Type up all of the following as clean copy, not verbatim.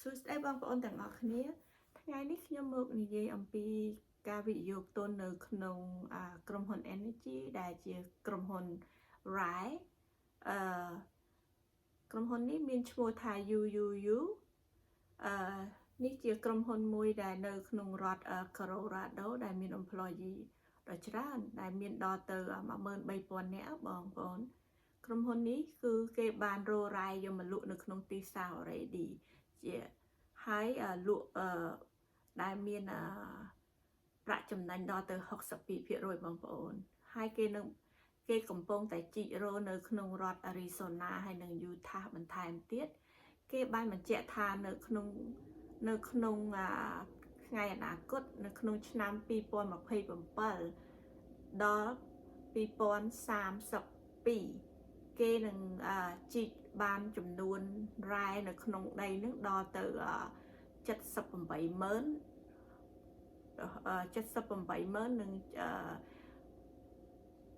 សួស្តីបងប្អូនទាំងអស់គ្នាថ្ងៃនេះខ្ញុំមកនិយាយអំពីការវិនិយោគទុននៅក្នុងក្រុមហ៊ុន Energy ដែលជាក្រុមហ៊ុន រ៉ែ អឺក្រុមហ៊ុននេះមានឈ្មោះថា UUU អឺនេះជាក្រុមហ៊ុនមួយដែលនៅក្នុងរដ្ឋ Colorado ដែលមាន employee ដ៏ច្រើនដែលមានដល់ទៅ13,000នាក់បងប្អូនក្រុមហ៊ុននេះគឺគេបានរករ៉ែយកមកលក់នៅក្នុងទីផ្សារ already ជាហើយលក់អឺដែលមានអឺប្រាក់ចំណេញដល់ទៅ62%បងប្អូនហើយគេនឹងគេកំពុងតែជីករកនៅក្នុងរដ្ឋ Arizona ហើយនិង Utah បន្ថែមទៀតគេបានបញ្ជាក់ថានៅក្នុងថ្ងៃអនាគតនៅក្នុងឆ្នាំ2027ដល់2032គេនឹងជីកបានចំនួនរ៉ែនៅក្នុងដីនឹងដល់ទៅ78ម៉ឺន78ម៉ឺននិង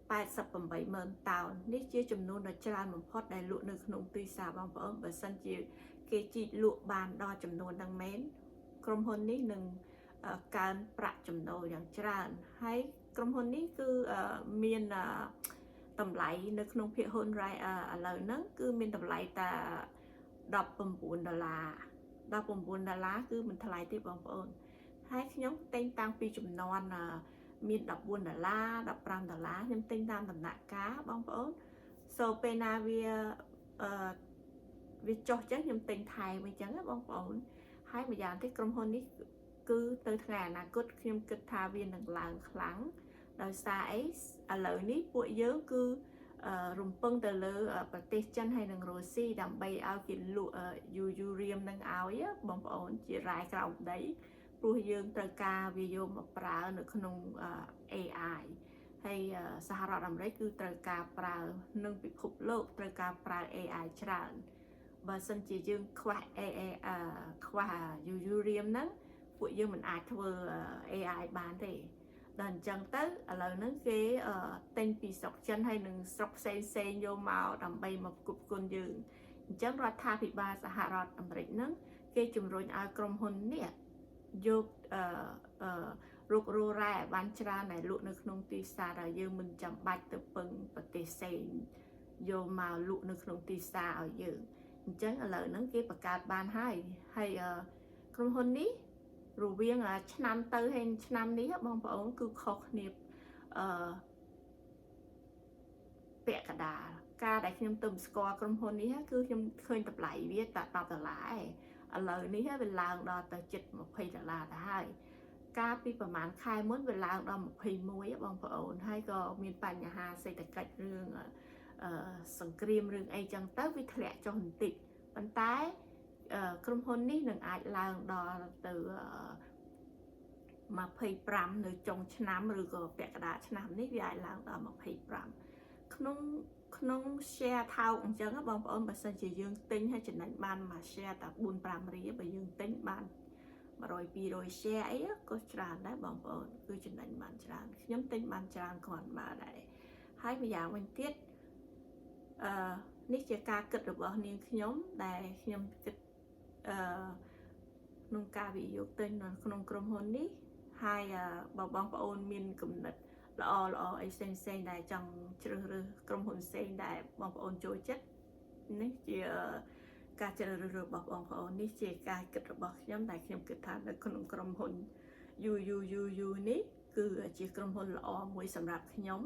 88ម៉ឺនតោននេះជាចំនួនដ៏ច្រើនបំផុតដែលលក់នៅក្នុងទីផ្សារបងប្អូនបើសិនជាគេជីកលក់បានដល់ចំនួនហ្នឹងមែនក្រុមហ៊ុននេះនឹងកើនប្រាក់ចំណូលយ៉ាងច្រើនហើយក្រុមហ៊ុននេះគឺមានតម្លៃនៅក្នុងភាគហ៊ុនរ៉ែឥឡូវហ្នឹងគឺមានតម្លៃតែ19ដុល្លារ19ដុល្លារគឺមិនថ្លៃទេបងប្អូនហើយខ្ញុំទិញតាំងពីចំនួនមាន14ដុល្លារ15ដុល្លារខ្ញុំទិញតាមដំណាក់កាលបងប្អូន so ពេលណាវាអឺវាចុះចឹងខ្ញុំទិញថែមអញ្ចឹងណាបងប្អូនហើយម្យ៉ាងទៀតក្រុមហ៊ុននេះគឺទៅថ្ងៃអនាគតខ្ញុំគិតថាវានឹងឡើងខ្លាំងដោយសារអីឥឡូវនេះពួកយើងគឺរំពឹងទៅលើប្រទេសចិនហើយនិងរុស្ស៊ីដើម្បីឲ្យគេលក់ uranium នឹងឲ្យបងប្អូនជារ៉ែក្រោមដីព្រោះយើងត្រូវការវាយកមកប្រើនៅក្នុង AI ហើយសហរដ្ឋអាមេរិកគឺត្រូវការប្រើនឹងពិភពលោកត្រូវការប្រើ AI ច្រើនបើសិនជាយើងខ្វះ AI ខ្វះ uranium ហ្នឹងពួកយើងមិនអាចធ្វើ AI បានទេដល់អញ្ចឹងទៅឥឡូវហ្នឹងគេទិញពីស្រុកចិនហើយនិងស្រុកផ្សេងផ្សេងយកមកដើម្បីមកផ្គត់ផ្គង់យើងអញ្ចឹងរដ្ឋាភិបាលសហរដ្ឋអាមេរិកហ្នឹងគេជំរុញឲ្យក្រុមហ៊ុននេះយកអឺអឺរុករករ៉ែបានច្រើនដែលលក់នៅក្នុងទីផ្សារដែលយើងមិនចាំបាច់ទៅពឹងប្រទេសផ្សេងយកមកលក់នៅក្នុងទីផ្សារឲ្យយើងអញ្ចឹងឥឡូវហ្នឹងគេបង្កើតបានហើយហើយក្រុមហ៊ុននេះរវាងឆ្នាំទៅហើយឆ្នាំនេះបងប្អូនគឺខុសគ្នាអឺពាក់កណ្ដាលការដែលខ្ញុំទៅស្គាល់ក្រុមហ៊ុននេះគឺខ្ញុំឃើញតម្លៃវាតែ10ដុល្លារឯងឥឡូវនេះវាឡើងដល់ទៅជិត20ដុល្លារទៅហើយកាលពីប្រហែលខែមុនវាឡើងដល់21បងប្អូនហើយក៏មានបញ្ហាសេដ្ឋកិច្ចរឿងអឺសង្គ្រាមរឿងអីចឹងទៅវាធ្លាក់ចុះបន្តិចប៉ុន្តែក្រុមហ៊ុននេះនឹងអាចឡើងដល់ទៅ25នៅចុងឆ្នាំឬក៏ពាក់កណ្ដាលឆ្នាំនេះវាអាចឡើងដល់25ក្នុងក្នុង share ថោកអញ្ចឹងបងប្អូនបើសិនជាយើងទិញហើយចំណេញបានមួយ share តែ4 5រៀលបើយើងទិញបាន100 200 share អីក៏ច្រើនដែរបងប្អូនគឺចំណេញបានច្រើនខ្ញុំទិញបានច្រើនគ្រាន់បើដែរហើយម្យ៉ាងវិញទៀតអឺនេះជាការគិតរបស់នាងខ្ញុំដែលខ្ញុំគិតអឺក្នុងការវិនិយោគទិញនៅក្នុងក្រុមហ៊ុននេះហើយបើបងប្អូនមានគំនិតល្អល្អអីផ្សេងផ្សេងដែលចង់ជ្រើសរើសក្រុមហ៊ុនផ្សេងដែលបងប្អូនចូលចិត្តនេះជាការជ្រើសរើសរបស់បងប្អូននេះជាការគិតរបស់ខ្ញុំដែលខ្ញុំគិតថានៅក្នុងក្រុមហ៊ុន UUUU នេះគឺជាក្រុមហ៊ុនល្អមួយសម្រាប់ខ្ញុំ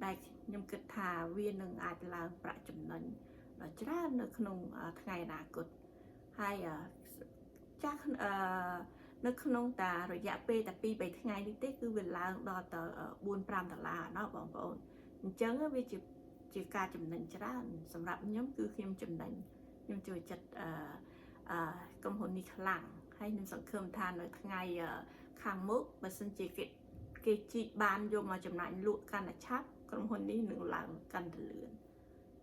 ដែលខ្ញុំគិតថាវានឹងអាចឡើងប្រាក់ចំណេញដ៏ច្រើននៅក្នុងថ្ងៃអនាគតហើយចាស់អឺនៅក្នុងតារយៈពេលតែ2 3ថ្ងៃនេះទេគឺវាឡើងដល់ទៅ4 5ដុល្លារណោះបងប្អូនអញ្ចឹងវាជាជាការចំណេញច្រើនសម្រាប់ខ្ញុំគឺខ្ញុំចំណេញខ្ញុំចូលចិត្តអឺអឺក្រុមហ៊ុននេះខ្លាំងហើយខ្ញុំសង្ឃឹមថានៅថ្ងៃខាងមុខបើសិនជាគេគេជីកបានយកមកចំណាយលក់កាន់តែឆាប់ក្រុមហ៊ុននេះនឹងឡើងកាន់តែលឿន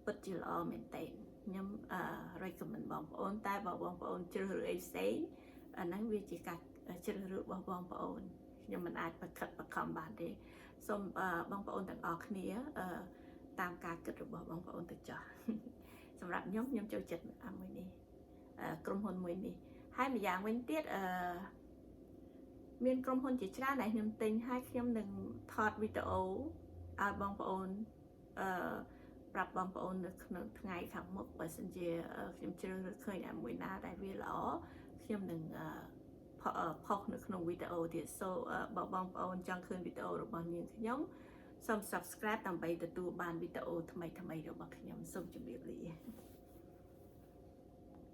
ពិតជាល្អមែនទែនខ្ញុំអឺ recommend បងប្អូនតែបើបងប្អូនជ្រើសរើសអីផ្សេងអាហ្នឹងវាជាការជ្រើសរើសរបស់បងប្អូនខ្ញុំមិនអាចបខិតបខំបានទេសូមបងប្អូនទាំងអស់គ្នាតាមការគិតរបស់បងប្អូនទៅចោះសម្រាប់ខ្ញុំខ្ញុំចូលចិត្តអាមួយនេះក្រុមហ៊ុនមួយនេះហើយ ហើយម្យ៉ាងវិញទៀតអឺមានក្រុមហ៊ុនជាច្រើនដែលខ្ញុំទិញហើយខ្ញុំនឹងថតវីដេអូឲ្យបងប្អូនអឺប្រាប់បងប្អូននៅក្នុងថ្ងៃខាងមុខបើសិនជាខ្ញុំជ្រើសរើសឃើញអាមួយណាដែលវាល្អខ្ញុំនឹងអឺផុសនៅក្នុងវីដេអូទៀត so បើបងប្អូនចង់ឃើញវីដេអូរបស់នាងខ្ញុំសូម subscribe ដើម្បីទទួលបានវីដេអូថ្មីៗរបស់ខ្ញុំសូមជម្រាបលា។